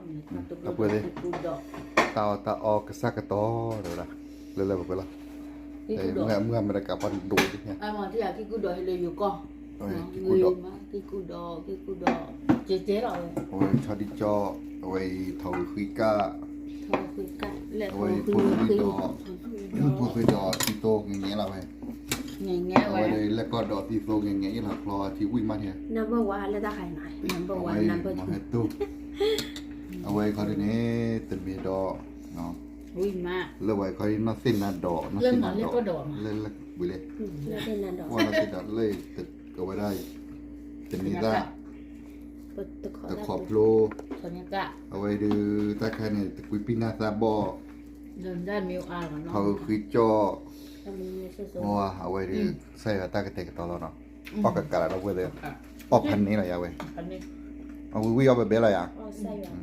တၢ်ပှဲၤသ့ၣ်, တၢ်အီၣ်တၢ်အီကစၢ်ကတီၤဒီးဝဲဒၣ်, လၢလၢပှဲၤပှဲၤလီၤ, မုၢ်မုၢ်မ့ၢ်တကးပှၤဒိၣ်ဒ်န့ၣ်, ကံၢ်ကူၣ်ဒီး, ကံၢ်ကူၣ်ဒီး, ကံၢ်ကူၣ်ဒီး, အဝဲဆီဒံကၠီ, အဝဲအံၤထီၣ်ဂုၤဃံကၣ်, အဝဲအံၤဖိဃံဒီး, ဖိဃံဒီးသံသိငဲၤငဲၤလီၤဝဲ, အဝဲဒၣ်လဲၣ်ကီၢ်ဒီးသံသိငဲၤငဲၤအ့ၣ်လီၤချီထံဝံၣ်မးန့ၣ်, အဝဲမၤဟဲတိၢ်, အဝဲခီဒ်န့ၣ်, တမ့ၢ်ဒီး, လၢဝဲခီဒ်နီၢ်သ့ၣ်နၤဒီး, နီၢ်သ့ၣ်နၤဒီး, လၢလၢဝံၤလံ, နီၢ်သ့ၣ်နၤဒီးလၢ, အဝဲဒၣ်, တန့ၤသၣ်, တခီဖျိ, အဝဲဒုးတၢ်ခါန့ၣ် တကွံပံနၢ်သၣ်ဘီၣ်, ထီၣ်ဂုၤဃံကၠီၣ်, အဝဲဒုး, စၢ်ယွၤတၢ်ကတဲာ်ကတီၤလီၤနီၤ, အီၣ်ကကးလၢဒီပုၢ်ဝဲၢ်သ့ၣ်, အီၣ်ဖးန့ၣ်လီၤယၤဝဲ, အဝံၤဝံၤအီၣ်ဘဲဘဲလီၤယၤ,